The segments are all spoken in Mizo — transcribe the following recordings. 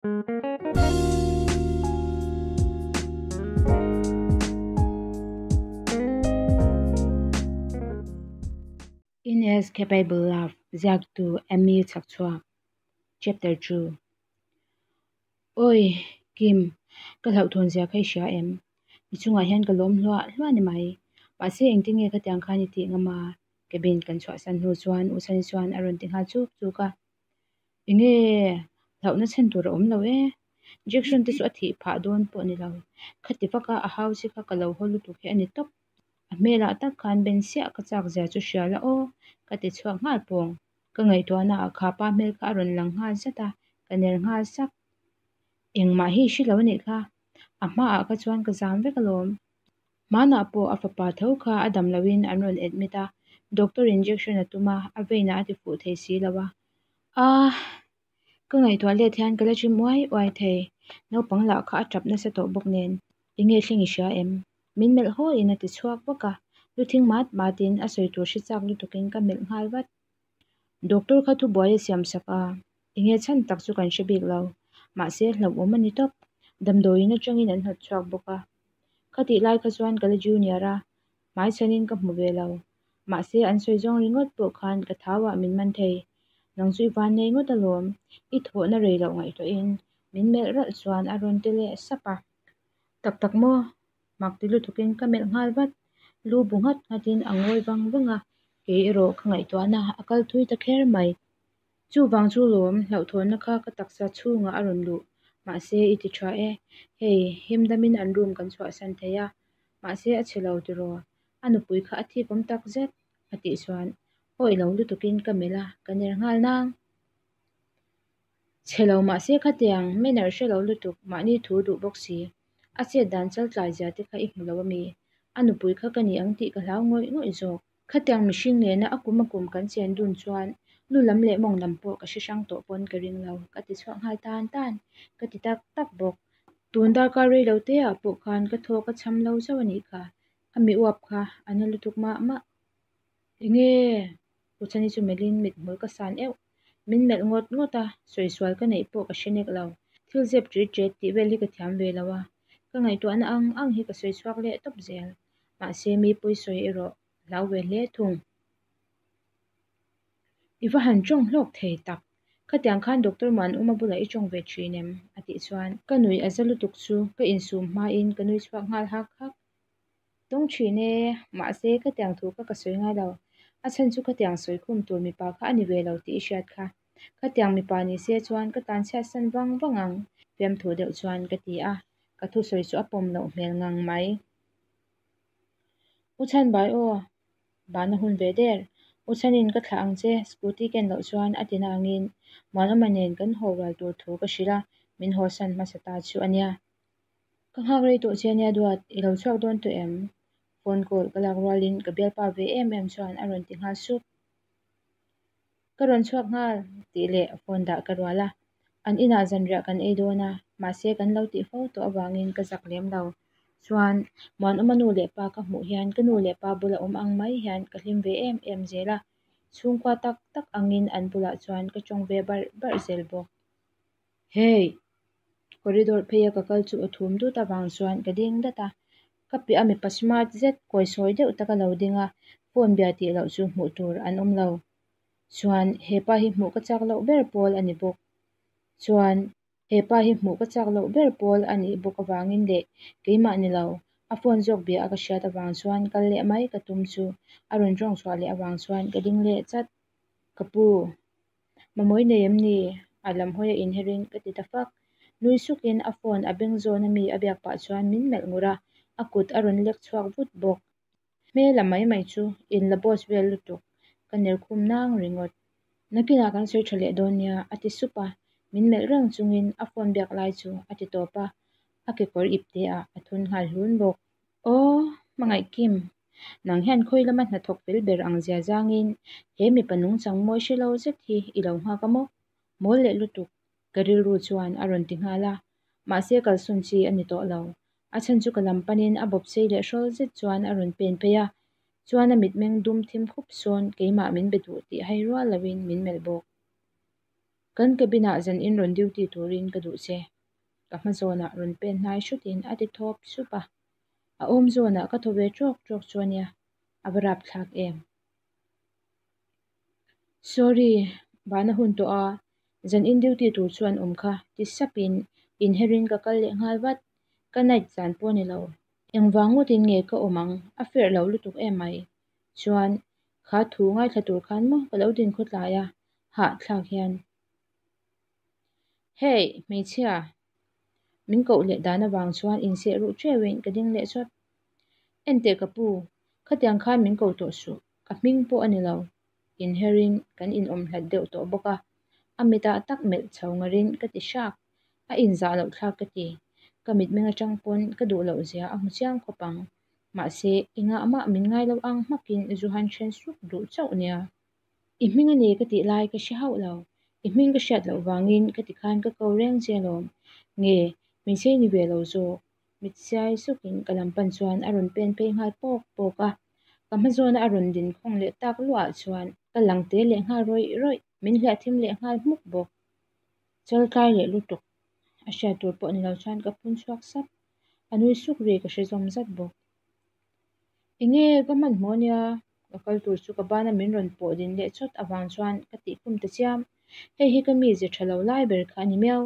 Inescapable Love ziaktu Amy chhakchhuak Chapter 2 Awi Kim, ka hlauhthawn zia kha i hria em? I chungah hian ka lawm hluah hluah ni mai. Mahse engtin nge khatiang khan i tih ngam a? Cabin kan chhuahsan hnu chuan U Chhani chuan a rawn ti nghal chuk chuk a. Enge hlauhna chhan tur a awm lo e. Jection te chu a thih phah dawn pawh ni lo. Khati vaka a hau che kha ka lo haw lutuk hi a ni tawp. A hmelah tak khan ben siah ka chak zia chu hria la aw ka ti chhuak nghal pawng. Ka ngaihtuahna ah kha pa hmel kha a rawn lang nghal zat a, ka ner nghal sak. Engmah hi i hre lo a nih kha. A hmaah kha chuan ka zam vek alawm. Hmanah pawh a fapa tho kha a dam loin an rawn admit a, doctor injection a tum a, a vein ah a ti fuh thei si lo a. Aah. Ka ngaihtuah let hian ka la chim uai uai thei. Naupang lah kha a tap nasa tawh bawk nen. Enge thleng i hria em? Min melh haw in a ti chhuak vak a, lu thing mat mat in a sawi tur hre chak lutuk in ka melh nghal vat. Doctor kha thubuai a siam sak a, enge chhan tak chu kan hre bik lo. Mahse hlauhawm a ni tawp. Damdawiin atangin an hnawt chhuak bawk a. Khatih lai kha chuan ka la junior a, hmai chhanin ka hmu ve lo. Mahse an sawi zawng ringawt pawh khan ka thau ah min man thei. Nang chu i van nei ngawt alawm, i thawhna rei loh ngaihtuahin min melh ralh chuan a rawn ti leh sap a. Tak tak maw? Mak ti lutukin ka melh nghal vat. Lu bu nghat nghatin a ngawi vang vang a, kei erawh ka ngaihtuahna a kal thui ta kher mai. Chuvang chu lawm hlauhthawnna kha ka taksa chhungah a rawn luh. Mahse i ti tha e. Hei, him damin an room kan chhuahsan thei a. Mahse a chhe lo tiraw? A nupui kha a thik awm tak zet a tih chuan awih lo lutukin ka melh a, ka ner nghal nang. Chhe lo mahse khatiang manner hre lo lutuk mahni thu duh bawk si. A chet dan chal tlai zia te kha i hmu lo ami? A nupui kha ka ni ang tih ka hlau ngawih ngawih zawk. Khatiang mihring nena a kum a kum kan chen dun chuan lu lam leh mawng lam pawh ka hre hrang tawh pawn ka ring lo ka ti chhuak nghal tan tan. Ka ti tak tak bawk. Tun darkar rei lo te ah pawh khan ka thaw ka cham lo zauh a nih kha. A mi uap kha a na lutuk mah mah. Enge? Uchhani chu melhin mithmul ka san euh. Min melh ngawt ngawt a, sawi sual ka neih pawh ka hre nek lo. Thil zep ṭit ṭet tih vel hi ka thiam ve lo a, ka ngaihtuahna ang ang hi ka sawi chhuak leh tawp zel. Mahse mi pawi sawi erawh hlau ve hle thung. I va han ṭawng hlawk thei tak. Khatiang khan Doctor Muanuma bulah i ṭawng ve ṭhin em? a tih chuan ka nui a za lutuk chu ka insum hmain ka nui chhuak nghal hak hak. Tawng thin e, mahse khatiang thu kha ka sawi ngai lo. A chhan chu khatiang sawi khum tur mipa kha a ni ve lo tih i hriat kha. Khatiang mipa ni se chuan ka tan chhiat san vang vang ang, fiamthu deuh chuan ka ti a, ka thusawi chu a pawm loh hmel ngang mai. U chhan bai aw, bana hun ve der. U chhanin ka thlah ang che, scooty ken loh chuan a ti nangin Muanawma nen kan haw rual tur thu ka hrilh a, min haw san hmasa ta chu a nia. Ka nghak rei tawh che ania Duat, i lo chhuak dawn tawh em? Phone call ka lak rualin ka bialpa ve em em chuan a rawn ti nghal sup. Ka rawn chhuak nghal tih leh phone dah ka rual a. An inah zanriah kan ei dawn a, mahse kan lo tih fo tawh avangin ka zak lem lo. Chuan Muanawma nu leh pa ka hmuh hian ka nu leh pa bula awm ang mai hian ka hlim ve em em zel a, chhungkua tak tak angin an bulah chuan ka tawng ve barh barh zel bawk. Hey! Corridor pheia ka kal chu aw thum dut avang chuan ka ding dat a, ka piah a mipa smart zet kawi sawi deuh tak a lo ding a, phone bia tih loh chu hmuh tur an awm lo. Chuan hepa hi hmuh ka chak loh ber pawl a ni bawk. Chuan hepa hi hmuh ka chak loh ber pawl a nih bawk avangin leh keimah ni lo, a phone zawk bia a ka hriat avang chuan kal leh mai ka tum chu a rawn tawng chhuah leh avang chuan ka ding leh chat. Ka pu. Mamawh i nei em ni? A lam hawi a inherin ka ti ta fak. Nui sukin a phone a beng zawn ami a biak pah chuan min melh ngur a, a kut a rawn lek chhuak vut bawk. Hmel a mai mai chu in la boss vel lutuk, ka ner khum nang ringawt. Nakinah kan sawi tha leh dawn nia a ti sup a, min melh reng chungin a phone biak lai chu a ti tawp a, a kekawr ip te ah a thun nghal hlun bawk. Aw, hmangaih Kim, nang hian khawi lama hnathawk fel ber ang zia zangin he mipa nungchang mawi hre lo zet hi i lo nghak a maw? Mawl leh lutuk, ka rilru chuan a rawn ti nghal a, mahse kalsawn chi a ni tawh lo. A chhan chu ka lam panin a bawp sei leh hrawl zet chuan a rawn pen phei a, chuan a mitmeng dum thim khup sawn keimah min be duh tih hai rual loin min melh bawk. Kan cabin ah zan in rawn duty turin ka duh che. Ka hma zawnah rawn pen hnai hrutin a ti thawp sup a. A awm zawnah ka thaw ve ṭawk ṭawk chu a nia, a va rapthlak em. Sorry, bana hun tawh a, zan in duty tur chu an awm kha ti sapin inherin ka kal leh nghal vat. Ka night zan pawh a ni lo. Engvang ngawtin nge ka awm ang, a fair lo lutuk em mai. Chuan, kha thu ngaithla tur khan maw ka lo din khawtlai a, hahthlak hian. Hey, hmeichhia! Min koh leh dan avang chuan inseh ruh teuhin ka ding leh chawt. Enteh ka pu, khatiang khan min ko tawh suh, ka hming pawh a ni lo. Inherin kan inawm hlat deuh tawh bawk a, a mitah tak melh chho ngarin ka ti hrak. A inzah loh thlak ka ti. Ka mitmeng atang pawn ka duh loh zia a hmu chiang khawp ang. Mahse, engah mah min ngai lo ang hmakin zu han then suk duh chauh nia. I hming a ni ka tih lai ka hre hauh lo. I hming ka hriat loh vangin ka ti khan ka ko reng che alawm. Nge, hmeichhe i ni ve lo zawk? Mit siai sukin ka lam pan chuan a rawn pen phei nghal pawk pawk a. Ka hma zawna a rawn din khawng leh tak luah chuan ka lang te leh nghal rawih rawih. Min hliah thim leh nghal hmuk bawk. Chaltlai leh lutuk a hriat tur pawh ni lo chuan ka phun chhuak sap. A nui suk ri ka hre zawm zat bawk. Enge ka hmanhmawh ania? Ka kal tur chu ka bana min rawn pawh din leh chawt avang chuan ka tih khum ta chiam. Hei hi ka mize tha lo lai ber kha a ni miau.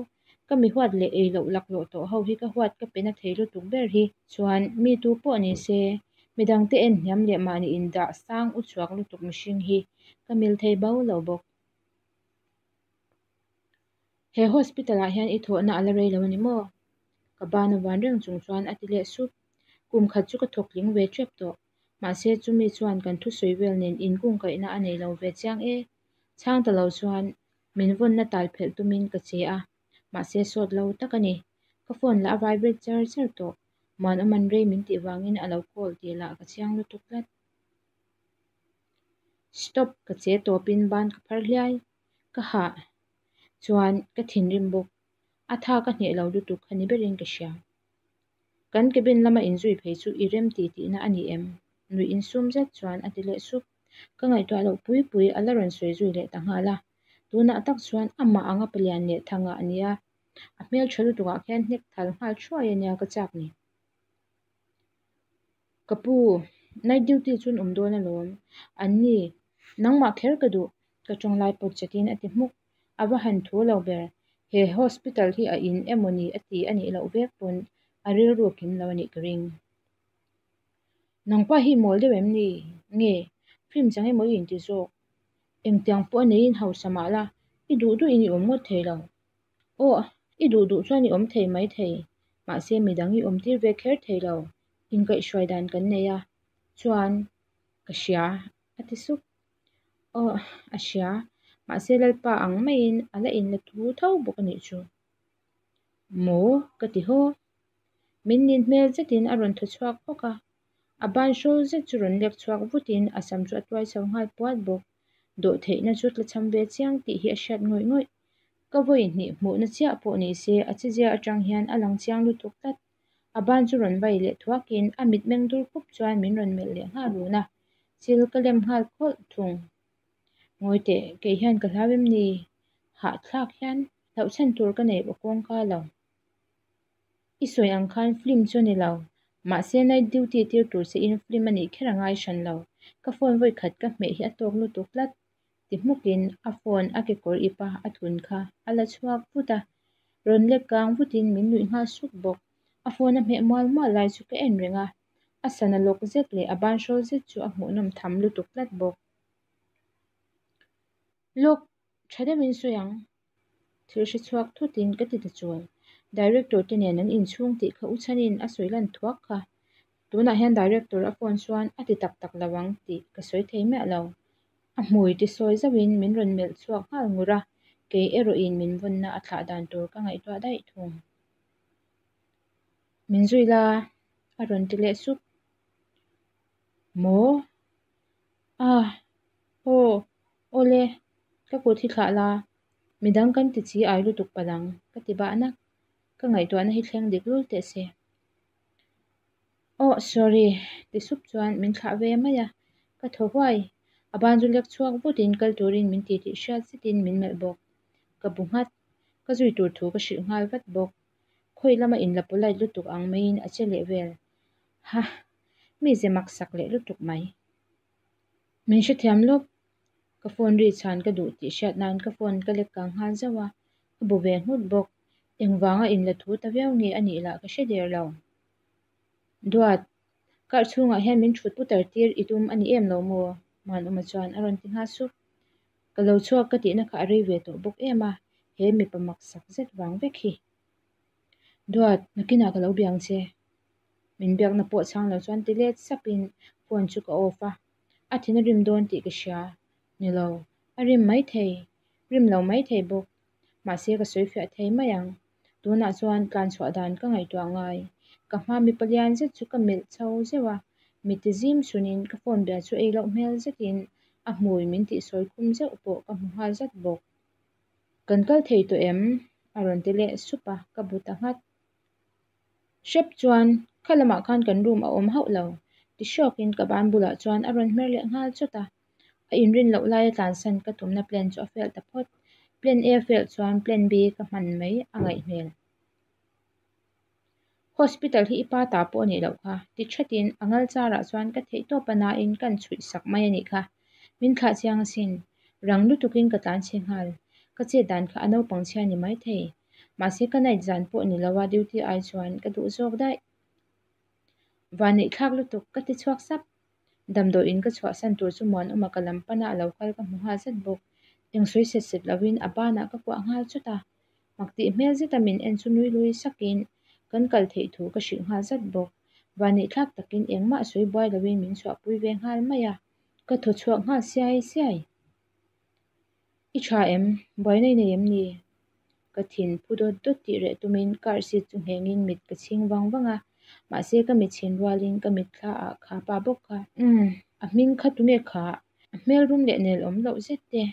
Ka mi huat leh ei loh laklawh tawh ho hi ka huat ka pe na thei lutuk ber hi. Chuan mi tu pawh ni se, midangte en hniam leh mahni indah sang u chhuak lutuk mihring hi ka mil thei bo lo bawk. He hospital ah hian i thawhna a la rei lo a ni maw? Ka ban a van reng chung chuan a ti leh sup. Kum khat chu ka thawk tling ve tep tawh. Mahse chumi chuan kan thusawi vel nen inkungkaihna a nei lo ve chiang e. Chhang ta lo chuan min vawnna tal phelh tumin ka che a, mahse sawt lo tak a ni. Ka phone lah a vibrate char char tawh. Muanawman rei min tih vangin a lo call tih lah ka chiang lutuk tlat. Stop! Ka che tawpin ban ka phar hliai. Ka hah chuan ka thinrim bawk. A tha ka hneh lo lutuk a ni berin ka hria. Kan cabin lama inzui phei chu i rem ti tihna a ni em? Nuih insum zet chuan a ti leh sup. Ka ngaihtuah loh pui pui a la rawn sawi zui leh ta nghal a. Tunah tak chuan amah anga palian leh thangah a nia. A hmeltha lutukah khian hnek thal nghal thuai a nia ka chak ni. Ka pu, night duty chu an awm dawn alawm. An ni, nangmah kher ka duh, ka tawng lai pawt chatin a ti hmuk. A va han thu lo ber. He hospital hi a in emaw ni a ti a nih loh vek pawn a rilru kim lo a nih ka ring. Nangpa hi mawl deuh em ni? Nge, film chang emaw i inti zawk? Engtiang pawh a neiin hausa mah la, i duh duhin i awm ngawt thei lo. Aw, i duh duh chuan i awm thei mai thei, mahse midang i awm tir ve kher thei lo, inkaihhruai dan kan nei a, chuan ka hria a ti sup. Aw, a hria, mahse Lalpa ang maiin a la inla thu tho bawk a nih chu. Maw? ka ti haw. Min nin hmel zetin a rawn thaw chhuak hawk a, a ban hrawl zet chu rawn lek chhuak vutin a sam chu a tuai chho nghal puat bawk. Dawhtheihna chu tlachham ve chiang tih hi a hriat ngawih ngawih. Ka vawi hnih hmuhna chiah pawh ni se a chezia atang hian a lang chiang lutuk tlat. A ban chu rawn vai leh thuakin a mitmeng dur khup chuan min rawn melh leh nghal run a, chil ka lem nghal khawlh thung. Ngawi teh, kei hian ka hlau em ni? Hahthlak hian hlauhchhan tur ka nei aw kawngka lo. I sawi ang khan film chu a ni lo. Mahse night duty tir tur che in film a nih kher a ngai hran lo. Ka phone vawi khat ka hmeh hi a tawk lutuk tlat. Ti hmukin a phone a kekawr ip a a thun kha a la chhuak vut a. Rawn lek kang vutin min nuih nghal suk bawk. A phone a hmeh mual mual lai chu ka en reng a. A sana lawk zet leh a ban hrawl zet chu a hmuhnawm tham lutuk tlat bawk. Lawk tha deuhin sawi ang. Thil hre chhuak thutin ka ti ta chawl. Director te nen an inchhung tih kha u chhanin a sawi lan thuak kha. Tunah hian director a phone chuan a ti tak tak lo ang tih ka sawi thei miah lo. A hmui ti sawi zauhin min rawn melh chhuak nghal ngur a, kei erawhin min vawnna a thlah dan tur ka ngaihtuah daih thung. Min zui la a rawn ti leh sup. Maw? Ah! Aw! Awle! Ka kut hi thlah la, midang kan ti chi ai lutuk palh ang, ka ti bah nak. Ka ngaihtuahna hi thleng dik lul teh se. Aw sorry, ti sup chuan min thlah ve mai a, ka thaw huai. A ban chu lek chhuak vutin kal turin min ti tih hriat zetin min melh bawk. Ka bu nghat. Ka zui tur thu ka hrilh nghal vat bawk. Khawi lama inla polite lutuk ang maiin a che leh vel. Hah! Mi ze mak sak leh lutuk mai. Min hrethiam lawk. Ka phone ri chhan ka duh tih hriat nan ka phone ka lek kang nghal zauh a, a bu ve nghut bawk. Engvanga inla thu ta viau nge a nih lah ka hre der lo. Duat, car chhungah hian min thut putar tir i tum a ni em lo maw? Muanawma chuan a rawn ti nghal sup. Ka lo chhuak ka tihna kha a rei ve tawh bawk em a, he mipa mak sak zet vang vek hi. Duat, nakinah ka lo biang che. Min biakna pawh chhang lo chuan ti let sapin phone chu ka off a, a thin a rim dawn tih ka hria. Ni lo, a rim mai thei, rim lo mai thei bawk. Mahse ka sawi fiah thei mai ang. Tunah chuan tlan chhuah dan ka ngaihtuah ngai. Ka hma mipa lian zet chu ka melh chho zeuh a, miti zim sunin ka phone bia chu ei loh hmel zetin a hmui min tihsawi khum zeuh pawh ka hmu nghal zat bawk. Kan kal thei tawh em? A rawn ti leh sup a, ka bu ta nghat. Hrep chuan kha lamah khan kan room a awm hauh lo ti hrawkin ka ban bulah chuan a rawn hmer leh nghal chawt a. A inrin loh laia tlansan ka tumna plan chu a fail ta phawt. Plan A fail chuan plan B ka hman mai a ngaih hmel. Hospital hi i pa ta pawh a nih loh kha ti thatin a ngal charah chuan ka theih tawp a nain kan chhuih sak mai a nih kha. Min thlah chiang asin. Rang lutukin ka tlan chhe nghal. Ka chet dan kha a naupang chhia ni maithei. Mahse ka night zan pawh ni lo a duty ai chuan ka duh zawk daih. Vanneih thlak lutuk ka ti chhuak sap. Damdawiin ka chhuahsan tur chu Muanawma ka lam pana a lo kal ka hmu nghal zat bawk. Eng sawi set set lovin a banah ka kuah nghal chawt a. Mak tih hmel zeta min en chu nui lui sakin kan kal theih thu ka hrilh nghal zat bawk. Vanneih thlak takin engmah sawi buai lovin min chhuahpui ve nghal mai a. Ka thaw chhuak nghal siai siai. I tha em? Buaina i nei em ni? Ka thin phu dawt dawt tih reh tumin car seat chu nghengin mit ka chhing vang vang a, mahse ka mit chhin rualin ka mitthla ah kha pa bawk kha. Umm, a hming kha tunge kha? A hmel rum leh nel awm loh zet te,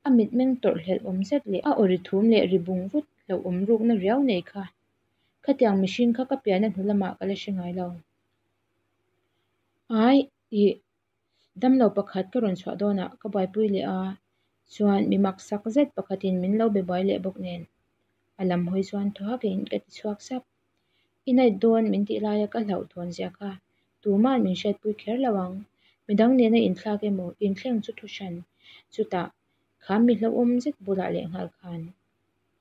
a mitmeng tawrh hlelh awm zet leh a aw ri thum leh ri bung vut hlauh awm rukna riau nei kha. Khatiang mihring kha ka pianna hnu lamah ka la hre ngai lo. Ai, ih. Damlo pakhat ka rawn chhuah dawnah ka buaipui leh a, chuan mi maksak zet pakhatin min lo be buai leh bawk nen a lam hawi chuan thaw hakin ka ti chhuak sap. I night dawn min tih laia ka hlauhthawn zia kha tuma'n min hriatpui kher lo ang. Midang nena inthlak emaw inthleng chu thu hran chutah kha mi hlauhawm zet bulah leh nghal khan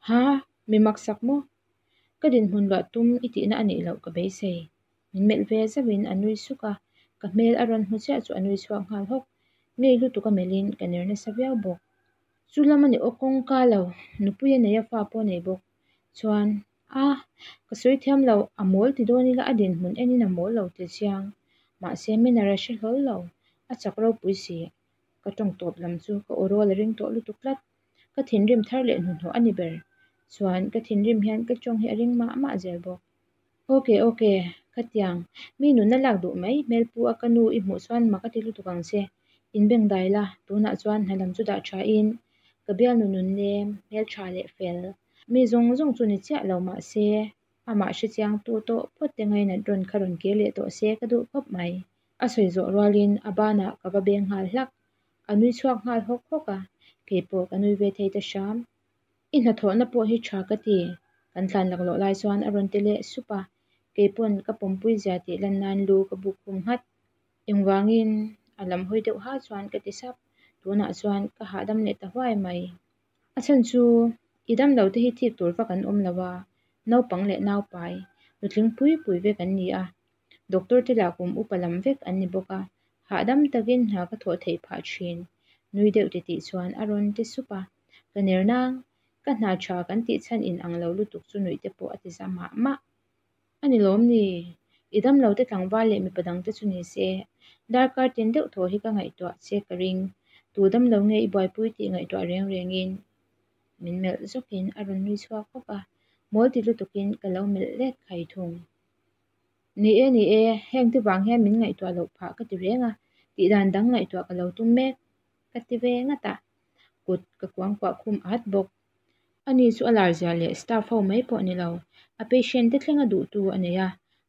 Ha! Mi maksak maw? Ka dinhmun luah tum i tihna a nih loh ka beisei. Min melh ve zauhin a nui suk a, ka hmel a rawn hmu chiah chu a nui chhuak nghal hawk. Ngei lutuk a melhin ka ner nasa viau bawk. Chu lam a ni aw kawngka lo, nupui a nei a fa pawh a nei bawk. Chuan, a, ka sawi thiam lo, a mawl ti dawn ila a dinhmun enin a mawl lo ti chiang. Mahse, Manner a hre hlawl lo, a chak ropui si. Ka tawng tawp lam chu ka aw rawl a ring tawh lutuk tlat. Ka thinrim thar leh hnuhnawh a ni ber. Chuan, ka thinrim hian ka tawng hi a ring mah mah zel bawk. Ok ok, khatiang, mi nunna lak duh mai, hmelpu a ka nu i hmuh chuan mak a ti lutuk ang che. Inbeng dai la, tunah chuan hna lam chu dah tha in ka bialnu nun nem, hmeltha leh fel. Mi zawng zawng chu ni chiah lo mah se, amah hrechiang tu tawh phawt te ngainat rawn kha rawn kir leh tawh se ka duh khawp mai. A sawi zawh rualin a banah ka va beng nghal hlak. A nui chhuak nghal hawk hawk a, keipawh ka nui ve thei ta hram. I hnathawhna pawh hi tha ka ti, kan tlan laklawh lai chuan a rawn ti leh sup a, keipawn ka pawmpui zia tih lan nan lu ka buk khum nghat. Engvangin a lam hawi deuh ha chuan ka ti sap, tunah chuan ka hahdam leh ta huai mai. A chhan chu i damlo te hi thik tur vak an awm lo a, naupang leh naupai, nutling pui pui vek an ni a, doctor te lah kum upa lam vek an ni bawk a, hahdam takin hna ka thawh theih phah thin, nui deuh titih chuan a rawn ti sup a. Ka ner nang, ka hna tha kan tih chhan in ang lo lutuk chu nuih te pawh a ti za mah mah. A ni lawm ni? I damlo te tlangval leh mipa dang te chu ni se, darkar tin deuh thaw hi ka ngaihtuah che ka ring. Tu damlo nge i buaipui tih ngaihtuah reng rengin min melh zawkin a rawn nui chhuak hawk a, mawl ti lutukin ka lo melh let khai thung. Ni e, ni e, heng te vang hian min ngaihtuah loh phah ka ti reng a, tih dan dang ngaihtuah ka lo tum mek ka ti ve ngat a. Kut ka kuangkuah khum at bawk. Ani chu a lar zia leh staff ho mai pawh ni lo, a patient te thlenga duhtu a nei a,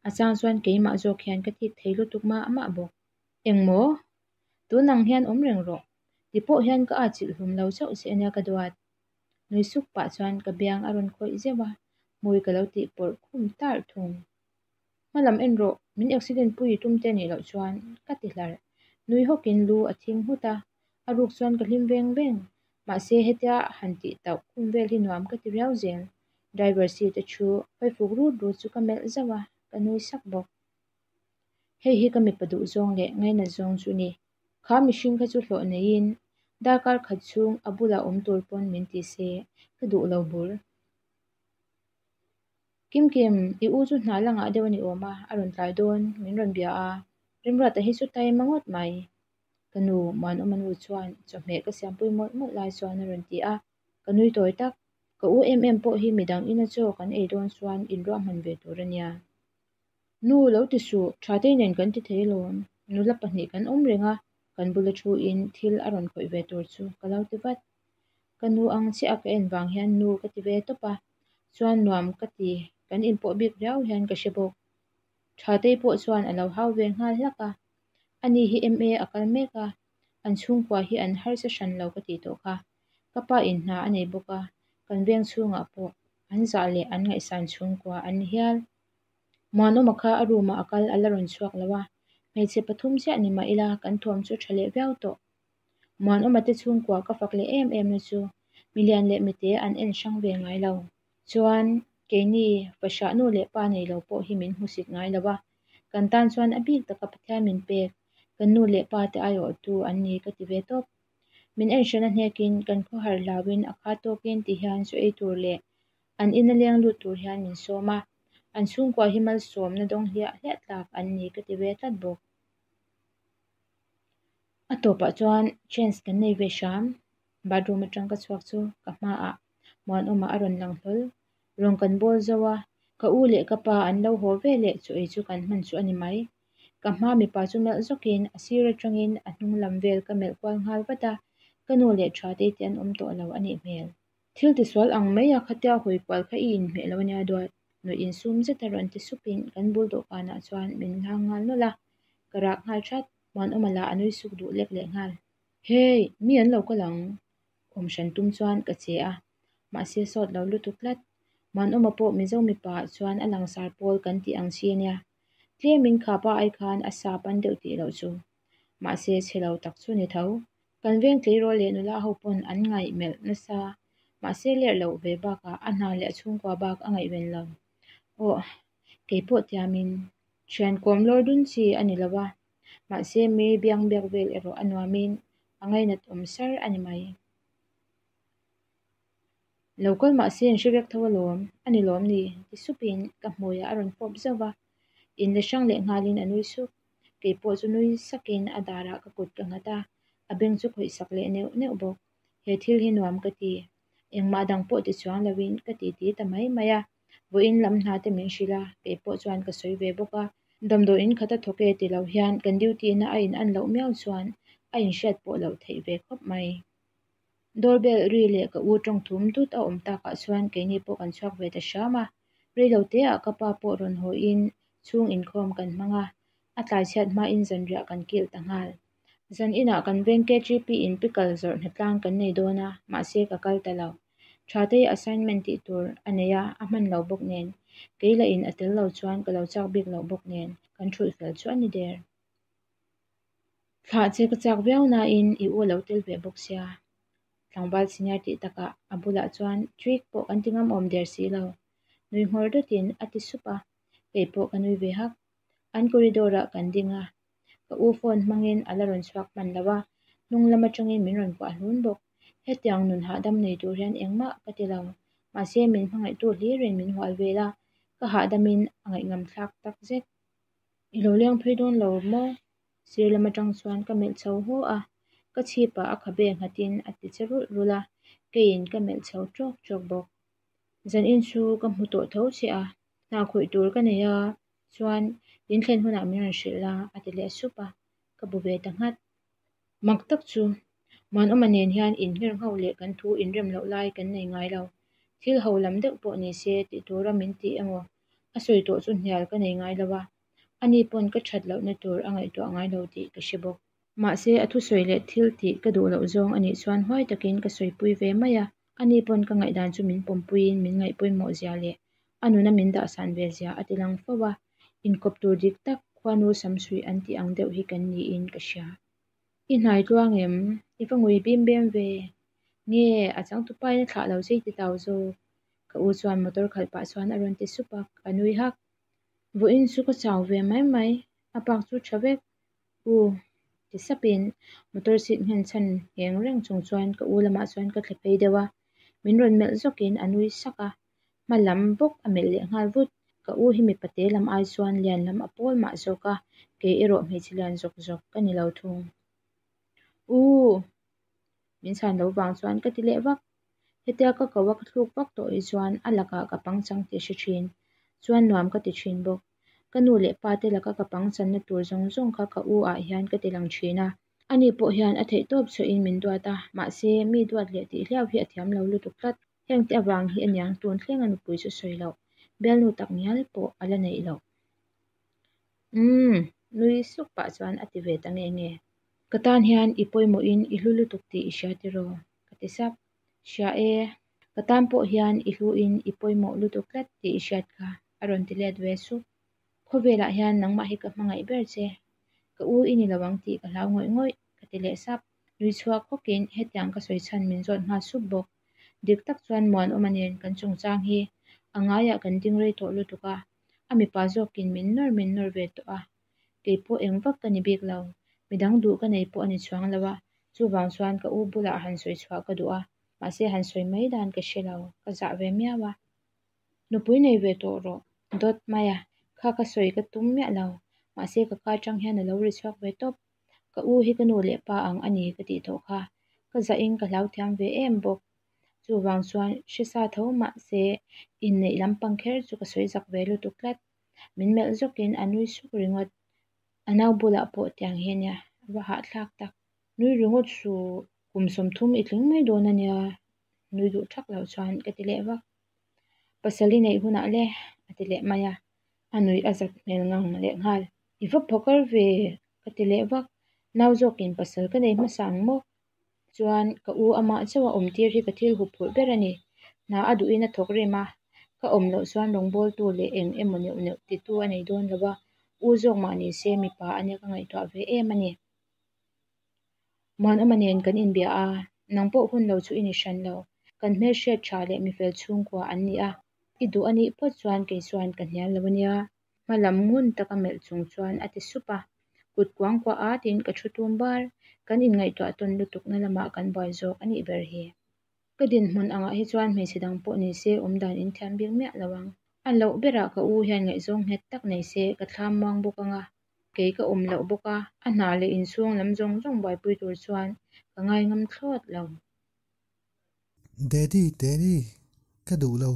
a chang chuan keimah zawk hian ka thik thei lutuk mah mah bawk. Engmaw? Tun ang hian awm reng rawh. Ti pawh hian ka atchilh hlum lo chauh che ania ka duat. Nui suk pah chuan ka biang a rawn khawih zeuh a, hmui ka lo tih pawrh khum tarh thung. Hmalam en rawh, min accident pui i tum te anih loh chuan ka ti hlarh. Nui hawkin lu a thing nghut a, a ruk chuan ka hlim veng veng. Mahse hetia han tih tauh khum vel hi nuam ka ti riau zel. Driver seat a thu hawi fuk rut rut chu ka melh zauh a, ka nui sak bawk. Hei hi ka mipa duh zawng leh ngainat zawng chu ni. Kha mihring kha chu hlawh neiin darkar khat chhung a bulah awm tur pawn min ti se ka duh lo bur. Kim Kim, i u chu hna la ngah deuh a ni awm a, a rawn tlai dawn, min rawn bia a, Remruata hi chu taima ngawt mai. Ka nu, Muanawma nu chuan chawhmeh ka siampui mawlh mawlh lai chuan a rawn ti a, ka nui tawi tak. Ka u em em pawh hi midang ina chaw kan ei dawn chuan inruahman ve tur a nia. Nu, lo ti suh, Thatei nen kan ti thei alawm. Nula pahnih kan awm reng a, kan bula thu in thil a rawn khawih ve tur chu ka lo ti vat. Ka nu ang chiah a ka en vang hian nu ka ti ve tawp a, chuan nuam ka ti, kan inpawh bik riau hian ka hre bawk. Thatei pawh chuan a lo hau ve nghal hlak a, ani hi MA a kal mek a, an chhungkua hi an harsa hran lo ka tih tawh kha. Ka pa in hna a nei bawk a, kan veng chhungah pawh an zah leh an ngaihsan chhungkua an ni hial. Muanawma kha a room ah a kal a la rawn chhuak lo a, hmeichhe pathum chiah ni mah ila kan thawm chu tha leh viau tawh. Muanawma te chhungkua ka fak leh em em na chu milian leh mite an en hrang ve ngai lo. Chuan keini fahrah nu leh pa nei lo pawh hi min hmusit ngai lo a, kan tan chuan a bik taka Pathian min pek, kan nu leh pa te aiawhtu an ni ka ti ve tawp. Min en hrana hnekin kan khawhar hlauin a kha tawkin ti hian chaw ei tur leh an ina leng lut tur hian min sawm a, an chhungkua hi malsawmna dawng hliah hliah tlak an ni ka ti ve tlat bawk. A tawpah chuan chance kan nei ve hram, bathroom atang ka chhuak chu ka hmaah Muanawma a rawn lang hlawl. Rawn kan bawl zo a, ka u leh ka pa an lo haw ve leh chaw ei chu kan hman chu a ni mai. Ka hma mipa chu melh zawkin a sir atangin a hnung lam vel ka melh kual nghal vat a, ka nu leh tha te te an awm tawh lo a nih hmel. Thil tisual ang mai a khatia hawi kual kha i inhmeh lo ania duat, nuih insum zet a rawn ti supin kan bul dawhkanah chuan min hlang nghal nawlh a, ka rak nghal that. Muanawma lah a nui suk duh lek leh nghal. Hey! Mi an lo kal ang! Awm hran tum chuan ka che a, mahse sawt lo lutuk tlat. Muanawma pawh Mizo mipa ah chuan a langsar pawl kan tih ang chi ania. Tlemin khapa ai khan a sa pan deuh tih loh chu. Mahse chhe lo tak chu ni tho. Kan veng tleirawl leh nula ho pawn an ngaih melh nasa. Mahse lerh loh ve bakah a hna leh a chhungkua bak a ngaihven lo. Aw, keipawh tiamin thian kawm lawr dun chi a ni lo a. Mahse mi biang biak vel erawh a nuamin a ngainat awm sar a ni mai. Lo kal mahse an hre vek tho alawm, a ni lawm ni? ti supin ka hmuiah a rawn fawp zauh va, inla hrang leh nghalin a nui sup. Kei pawh chu nui sakin a darah ka kut ka nghat a, a beng chu khawih sak leh neuh neuh bawk. He thil hi nuam ka ti. Engmah dang pawh ti chuang loin ka titi ta mai mai a. Vawiin lam hna te min hrilh a, kei pawh chuan ka sawi ve bawk a. Damdawiin khat a thawk e ti lo hian kan duty na a in an loh miau chuan a inhriat pawh loh theih ve khawp mai. Doorbell ri leh ka u tawng thum dut a awm takah chuan keini pawh kan chhuak ve ta hram a. Reiloteah ka pa pawh rawn haw in chhung inkhawm kan hmang a, a tlai chhiat hmain zanriah kan kilh ta nghal. Zan inah kan veng KGP in pickle zawrh hnatlang kan nei dawn a, mahse ka kal ta lo. Thatei assignment tih tur a nei a, a hman lo bawk nen. Kei lah in a tel lo chuan ka lo chak bik loh bawk nen kan thulh fel chu a ni der. Thlah che ka chak viau nain i u a lo tel ve bawk sia. Tlangval senior tih takah a bulah chuan trick pawh kan ti ngam awm der si lo. Nui nghawr dawtin a ti sup a, kei pawh ka nui ve hak. An corridor ah kan ding a, ka u phone hmangin a la rawn chhuak hman lo a, hnung lam atangin min rawn kuah hlun bawk. Hetiang nun hahdam nei tur hian engmah ka ti lo, mahse min hmangaihtu hlirin min hual vel a, ka hahdamin a ngaihngamthlak tak zet. I lo leng phei dawn lo maw? Sir lam atang chuan ka melh chho haw a, ka chhipah a khabe nghatin a ti che rulh rulh a, keiin ka melh chho tawk tawk bawk. Zanin chu ka hmu tawh tho che a, hna khawih tur ka nei a, chuan in thlen hunah min rawn hrilh la a ti leh sup a, ka bu ve ta nghat. Mak tak chu, Muanawma nen hian inngher ngho leh kan thu inrem loh lai kan nei ngai lo. Thil ho lam deuh pawh ni se tih tura min tih emaw a sawi tawh chu hnial ka nei ngai lo a, ani pawn ka that lohna tur a ngaihtuah ngai lo tih ka hre bawk. Mahse, a thusawi leh thil tih ka duh loh zawng a nih chuan huai takin ka sawipui ve mai a. Ani pawn ka ngaihdan chu min pawmpuiin min ngaihpawimawh zia leh a nuna min dahsan ve zia a ti lang fo a, inkawp tur dik tak khuanu samsuih an tih ang deuh hi kan niin ka hria. I hnai tluang em? I va ngui bim bem ve. Nge a changtupain a thlah lo che i ti tau zawk? Ka u chuan motor khalh pah chuan a rawn ti sup a, ka nui hak. Vawiin chu ka chau ve mai mai, a bak chu tha vek. U ti sapin motor seat nghen chhan ngheng reng chung chuan ka u lamah chuan ka thle phei deuh a, min rawn melh zawkin a nui sak a, hma lam bawk a melh leh nghal vut. Ka u hi mipa te lam ai chuan lian lam a pawl mah zawk a, kei erawh hmeichhe lian zawk zawk ka ni lo thung. U! Min chhan lo vang chuan ka ti leh vak. Hetia ka ko a ka thluk vak tawh hi chuan a lakah ka pangchang tih a hre thin. Chuan nuam ka ti thin bawk. Ka nu leh pa te laka ka pangchanna tur zawng zawng kha ka u ah hian ka ti lang thin a. Ani pawh hian a theihtawp chhuahin min duat a, mahse mi duat leh tih hliau hi a thiam lo lutuk tlat. Hengte avang hi aniang tun thleng a nupui chu sawi loh, bialnu tak ngial pawh a la neih loh. Umm, nui suk pah chuan a ti ve ta nge nge. Ka tan hian i pawimawhin i hlu lutuk tih i hria tiraw? Ka ti sap. Hria e, ka tan pawh hian i hluin i pawimawh lutuk tlat tih i hriat kha, a rawn ti let ve sup. Khawvelah hian nangmah hi ka hmangaih ber che. Ka u i ni lo ang tih ka hlau ngawih ngawih, ka ti leh sap. Nui chhuak hawkin hetiang ka sawi chhan min zawt nghal sup bawk. Dik tak chuan Muanawma nen kan chungchang hi a ngaiah kan ding rei tawh lutuk a, a mipa zawkin min nawr min nawr ve tawh a. Kei pawh eng vak ka ni bik lo, midang duh ka nei pawh a ni chuang lo a, chuvang chuan ka u bulah han sawi chhuah ka duh a, mahse han sawi mai dan ka hre lo, ka zah ve miau a. Nupui nei ve tawh rawh, dawt mai a, kha ka sawi ka tum miah lo, mahse ka ka atang hian a lo ri chhuak ve tawp. Ka u hi ka nu leh pa ang a ni ka tih tawh kha, ka zahin ka hlau thiam ve em bawk. Chuvang chuan hre sa tho mahse inneih lampang kher chu ka sawi zak ve lutuk tlat. Min melh zawkin a nui suk ringawt. A nau bulah pawh tiang hi ania, a va hahthlak tak. Nui ringawt suh, kum 30 i tling mai dawn ania, nui duh thak loh chuan ka ti leh vak. Pasal i neih hunah le, a ti leh mai a, a nuih a zat hmel ngang leh nghal. I va phawkar ve, ka ti leh vak. Nau zawkin pasal ka nei hmasa ang maw? Chuan ka u amah chauh a awm tir hi ka thil hup phurh ber a ni. Hna a duhin a thawk rem a, ka awm loh chuan rawngbawltu leh eng emaw neuh neuh titu a nei dawn lo a, u zawk mah ni se mipa a nia ka ngaihtuah ve em a ni. Muanawma nen kan inbia a, nang pawh hun lo chu i ni hran lo. Kan hmelhriat tha leh mifel chhungkua an ni a, i duh a nih phawt chuan kei chuan ka hnial lo a nia. Hma lam ngun taka melh chung chuan a ti sup a, kut kuang kuah atin ka thu tum bar, kan inngaihtuah tawn lutukna lamah kan buai zawk a nih ber hi. Ka dinhmun angah hi chuan hmeichhe dang pawh ni se awm dan in thiam bik miah lo ang. A loh berah ka u hian ngaihzawng nghet tak nei se ka thlam muang bawk ang a, kei ka awm loh bawk a, a hna leh inchhung lam zawng zawng buaipui tur chuan ka ngaingam thlawt lo. Daddy, Daddy, ka duh lo.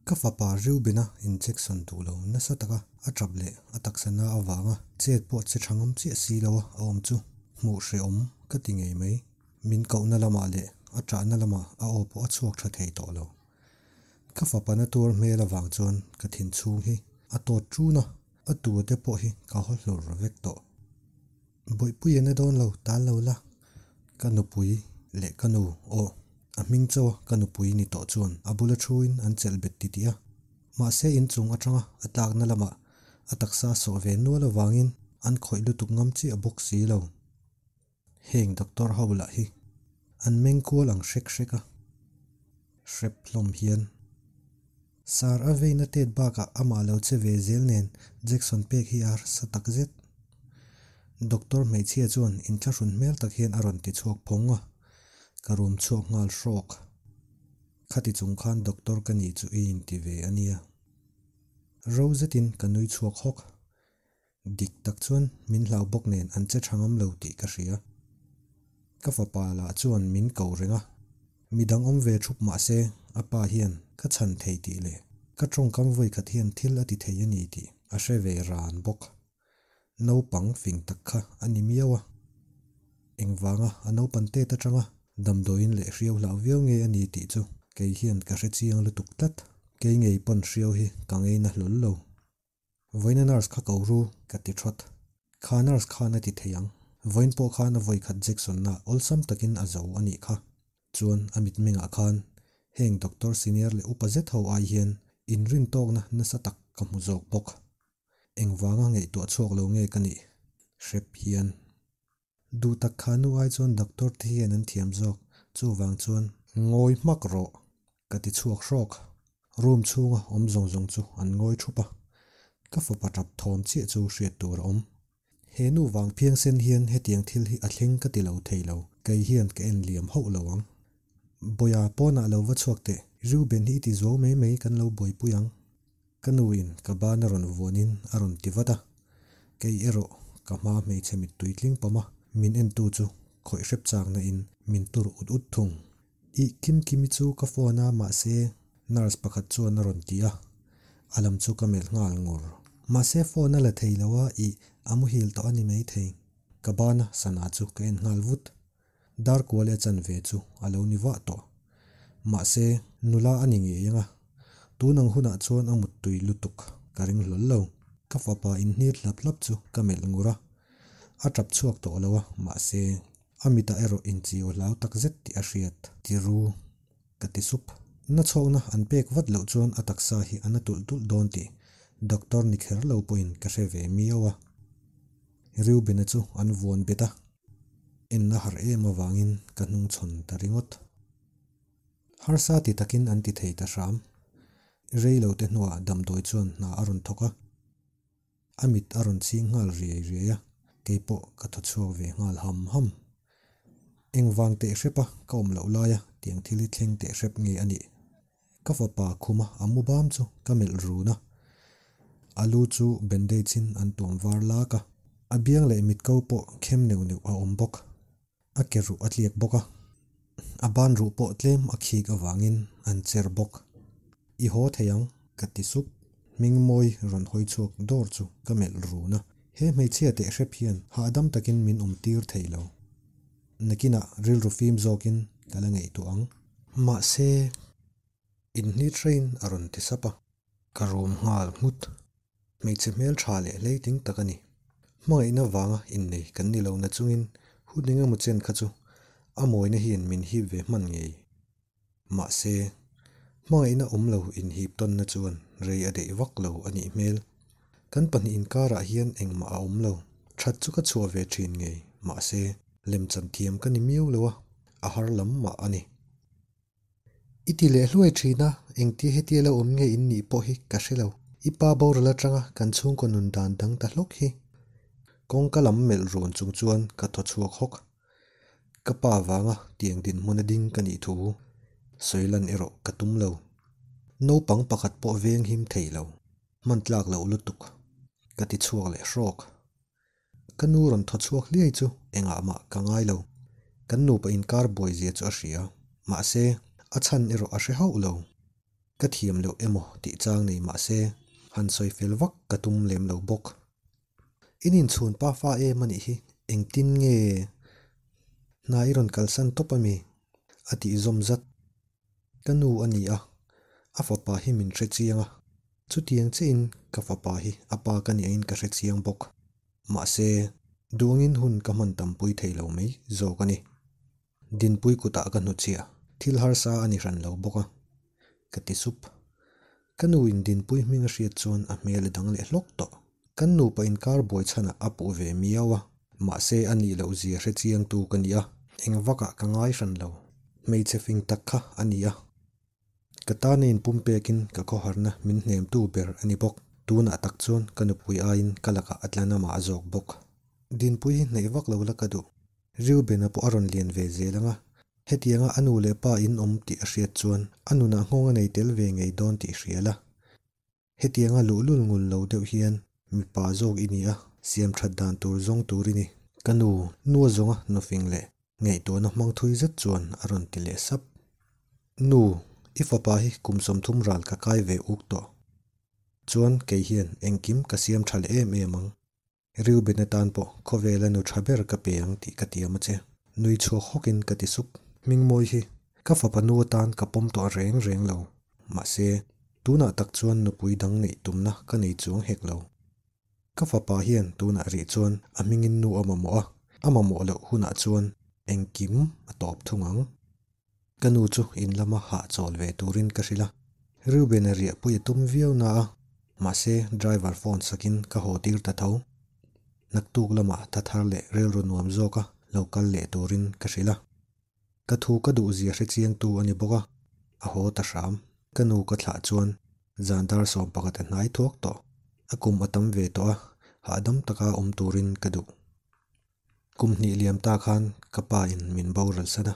Ka fapa Reuben-a injection duh lo nasa taka a tap leh a taksa na avanga chet pawh che tha ngam chiah si lo a awm chu hmuh hrehawm ka ti ngei mai. Min kohna lamah leh a tahna lamah a aw pawh a chhuak tha thei tawh lo. Ka fapa na tuar hmel avang chuan ka thin chhung hi a tawt ṭun a, a tute pawh hi ka haw hlur vek tawh. Bawihpui a na dawn lo, tal lo la. Ka nupui leh ka nu, aw, a hming chaw a ka nupui ni tawh chuan a bula thuin an chelh bet titih a. Mahse inchung atanga a tlakna lamah a taksa sawh ve nual avangin an khawih lutuk ngam chiah bawk si lo. Heng doctor ho lah hi an meng kual ang hrek hrek a, hrep hlawm hian. Sar a veina tet bakah amah lo che ve zel nen Jackson pek hi a harsa tak zet. Doctor hmeichhia chuan inthlahrun hmel tak hian a rawn ti chhuak phawng a, ka rum chhuak nghal hrawk. Khati chung khan doctor ka nih chu i inti ve a nia. Ro zetin ka nui chhuak hawk. Dik tak chuan min hlau bawk nen an che tha ngam lo tih ka hria. Ka fapa lah chuan min ko reng a, midang awm ve thup mah se a pa hian ka chhan thei tih leh ka tawngkam vawikhat hian thil a ti thei a ni tih a hre ve ran bawk. Naupang fing tak kha a ni miau a. Engvanga a naupan tet atanga damdawiin leh hriau hlau viau nge a ni tih chu kei hian ka hre chiang lutuk tlat. Kei ngei pawn hriau hi ka ngeina hlawl lo. Vawiina nurse kha ko ru ka ti thawt. Kha nurse khan a ti thei ang. Vawiin pawh khan a vawikhat Jackson-na awlsam takin a zo a nih kha. Chuan a mitmengah khan Heng doctor senior leh upa zet ho ai hian inrintawkna nasa tak ka hmu zawk bawk. Engvanga ngaihtuah chhuak lo nge ka nih hrep hian. Duh tak kha nu ai chuan doctor te hian an thiam zawk, chuvang chuan. Ngawi hmak rawh, ka ti chhuak hrawk. Room chhunga awm zawng zawng chu an ngawi thup a, ka fapa tap thawm chiah chu hriat tur a awm. He nu vang phiangsen hian hetiang thil hi a thleng ka ti lo thei lo, kei hian ka en liam hauh lo ang. Bawia pawnah lo va chhuak teh, Reuben hi i ti zuau mai mai kan lo buaipui ang. Ka nuin ka ban a rawn vuanin a rawn ti vat a, kei erawh ka hma hmeichhe mittui tling pawm a, min entu chu khawih hrep chakna in min tur ut ut thung. Ih Kimkimi chu ka phone a mahse nurse pakhat chuan a rawn ti a, a lam chu ka melh nghal ngur. Mahse phone a la thei lo a ih a muhil tawh a ni maithei. Ka bana sana chu ka en nghal vut. Dar kual e chanve chu a lo ni vah tawh. Mahse nula a ni ngei ang a, tun ang hunah chuan a muttui lutuk ka ring hlawl lo. Ka fapa inhnir hlap hlap chu ka melh ngur a, a tap chhuak tawh lo a mahse A mitah erawh inchiu hlau tak zet tih a hriat. Ti ru, ka ti sup. Na chhawkna an pek vat loh chuan a taksa hi a na tulh tulh dawn tih doctor ni kher lo pawhin ka hre ve miau a. Reuben-a chu an vuan bet a, en a harh em avangin ka hnungchhawn ta ringawt. Harsa ti takin an ti thei ta hram. Rei lo te hnuah damdawi chuan hna a rawn thawk a. A mit a rawn chhing nghal riai riai a, keipawh ka thaw chhuak ve nghal ham ham. Engvang teh hrep a ka awm loh laia tiang thil hi thleng teh hrep nge a nih? Ka fapa khuma a mu bam chu ka melh run a, a lu chu bandage in an tuam var lak a, a biang leh mit ko pawh khem neuh neuh a awm bawk. A ke ruh a tliak bawk a, a ban ruh pawh tlem a khik avangin an cher bawk. I haw thei ang, ka ti sup. Hmingmawi rawn hawi chhuak dawr chu ka melh run a, he hmeichhia teh hrep hian hahdam takin min awm tir thei lo. Nakinah rilru fim zawkin ka la ngaihtuah ang. Mahse, inhnit hrein a rawn ti sap a. Ka rum nghal nghut. Hmeichhe hmel tha leh hleiting tak a ni. Hmangaihna vanga innei kan ni lo na chungin hun engemaw chen kha chu a mawina hian min hip ve hman ngei. Mahse, hmangaihna awm lo inhip tawnna chuan rei a deih vak lo a nih hmel. Kan pahnih inkarah hian engmah a awm lo. That chu ka chhuah ve thin ngei. Mahse, lemchan thiam ka ni miau lo a, a har lam mah a ni. I ti leh hluai thin a, engtia hetia lo awm nge in nih pawh hi ka hre lo. I pa boral atanga kan chhungkaw nun dan dang ta hlawk hi. Kawngka lam melh run chung chuan ka thaw chhuak hawk. Ka pa vanga tiang dinhmun a ding ka nih thu sawi lan erawh ka tum lo. Naupang pakhat pawh veng him thei lo, hman tlak loh lutuk. Ka ti chhuak leh hrawk. Ka nu rawn thaw chhuak hliai chu engah mah ka ngai lo. Kan nupa inkar buai zia chu a hria. Mahse, a chhan erawh a hre hauh lo. Ka thiam loh emaw tih chang nei mahse, han sawi fel vak ka tum lem lo bawk. In inchhun pa fa em a nih hi, engtin nge hna i rawn kalsan tawp a mi? A tih zawm zat. Ka nu a ni a, a fapa hi min hre chiang a. Chutiang chiahin ka fapa hi a pa ka nih angin ka hre chiang bawk. Mahse, duangin hun ka hman tampui thei lo mai zawk a ni. Dinpui kutah ka hnuchhiah, thil harsa a ni hran lo bawk a, ka ti sup. Ka nuin Dinpui hming a hriat chuan a hmel a dang leh hlawk tawh. Kan nupa inkar buai chhanah a puh ve miau a, mahse a nih loh zia hre chiangtu ka ni a, eng vakah ka ngai hran lo. Hmeichhe fing tak kha a ni a. Ka tana inpum pekin ka khawharna min hnemtu ber a ni bawk. Tunah tak chuan ka nupui aiin ka lakah a tla nama zawk bawk. Dinpui hi hnaih vak lo la ka duh. Reuben-a pawh a rawn lian ve zel ang a, hetianga a nu leh pa in awm tih a hriat chuan a nunah nghawng a nei tel ve ngei dawn tih hria la. Hetianga luhlul ngul lo deuh hian mipa zawk i ni a, siam that dan tur zawng tur i ni. Ka nu, nua zawnga nufing leh ngaihtuahna hmang thui zet chuan a rawn ti leh sap. Nu, i fapa hi kum 30 ral ka kai ve uk tawh. Chuan kei hian engkim ka siam tha leh em em ang. Reuben atan pawh khawvela nu tha ber ka pe ang tih ka tiam a che. Nui chhuak hawkin ka ti sup. Hmingmawi hi ka fapa nu atan ka pawm tawh reng reng lo. Mahse, tunah tak chuan nupui dang neih tumna ka nei chuang hek lo. Ka fapa hian tunah rih chuan a hmingin nu a mamawh a, a mamawh loh hunah chuan engkim a tawp thung ang. Ka nu chu in lama hahchawl ve turin ka hrilh a, Reuben-a riahpui a tum viau na a, mahse driver phone sakin ka haw tir ta tho. Naktuk lamah tha thar leh rilru nuam zawka lo kal leh turin ka hrilh a. Ka thu ka duh zia hre chiangtu a ni bawk a, a haw ta hram. Ka nu ka thlah chuan zan dar 11 a hnai thuak tawh. A kum a tam ve tawh a, hahdam taka awm turin ka duh. Kum hnih liam ta khan ka pa in min boral san a,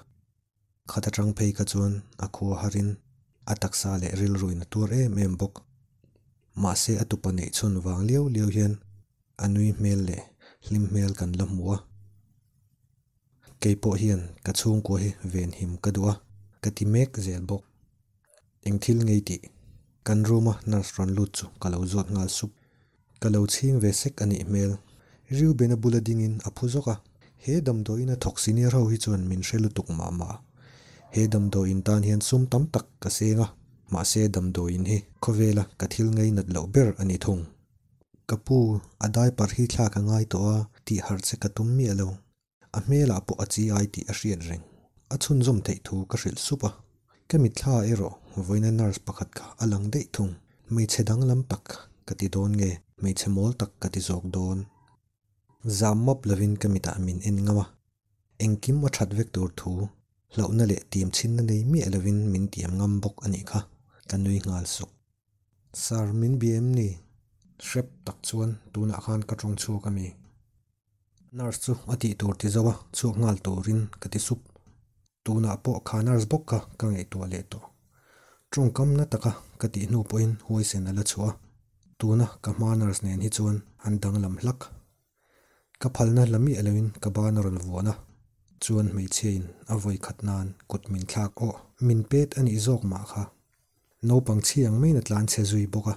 khat atang phei kha chuan a khua harin a taksa leh rilru in a tuar em em bawk. Mahse a tupa neih chhun vang liau liau hian a nui hmel leh hlim hmel kan la hmu a. Kei pawh hian ka chhungkua hi venhim ka duh a, ka ti mek zel bawk. Eng thil ngei tih? Kan room a nurse rawn lut chu ka lo zawt nghal sup. Ka lo chhing ve sek a nih hmel. Reuben-a bula dingin a phu zawk a, he damdawiin a thawk senior ho hi chuan min hre lutuk mah mah. He damdawiin tan hian sum tam tak ka seng a, mahse damdawiin hi khawvela ka thil ngei nat loh ber a ni thung. Ka pu, a diaper hi thlak a ngai tawh a, tih harh che ka tum miah lo. A hmelah pawh a chi ai tih a hriat reng. A chhunzawm theih thu ka hrilh sup a. Ka mitthla erawh vawiina nurse pakhat kha a lang daih thung. Hmeichhe danglam tak ka ti dawn nge hmeichhe mawl tak ka ti zawk dawn. Zam map lovin ka mitah min en ngam a. Engkim a that vek tur thu hlauhna leh tim chhinna nei miah lovin min tiam ngam bawk a nih kha. Ka nui nghal suk. Sir, min bia em ni? Hrep tak chuan tunah khan ka tawng chhuak a mi? Nurse chu a tih tur ti zo a, chhuak nghal turin ka ti sup. Tunah pawh kha nurse bawk kha ka ngaihtuah leh tawh. Tawngkam na taka ka tih hnu pawhin huaisen a la chhuah a, tuna ka hma nurse nen hi chuan an danglam hlak. Ka phalna la miah loin ka ban a rawn vuan a, chuan hmeichhiain a vawi khat nan kut min thlak aw. Min pet a nih zawk mah kha. Naupang chhi ang maiin a tlan chhe zui bawk a.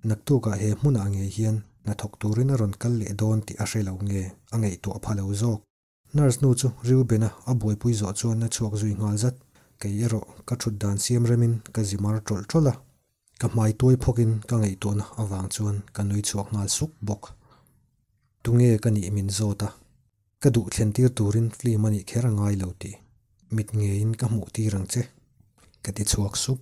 Naktukah he hmunah ngei hian hnathawk turin a rawn kal leh dawn tih a hre lo nge a ngaihtuah pha lo zawk. Nurse nu chu Reuben-a a buaipui zawh chuan a chhuak zui nghal zat. Kei erawh ka thut dan siam remin ka zi mar tawlh tawlh a. Ka hmai tuai phawkin ka ngaihtuahna avang chuan ka nui chhuak nghal suk bawk. Tunge ka nih min zawt a, ka duh thlen tir turin film a nih kher a ngai lo tih mit ngeiin ka hmuh tir ang che, ka ti chhuak sup.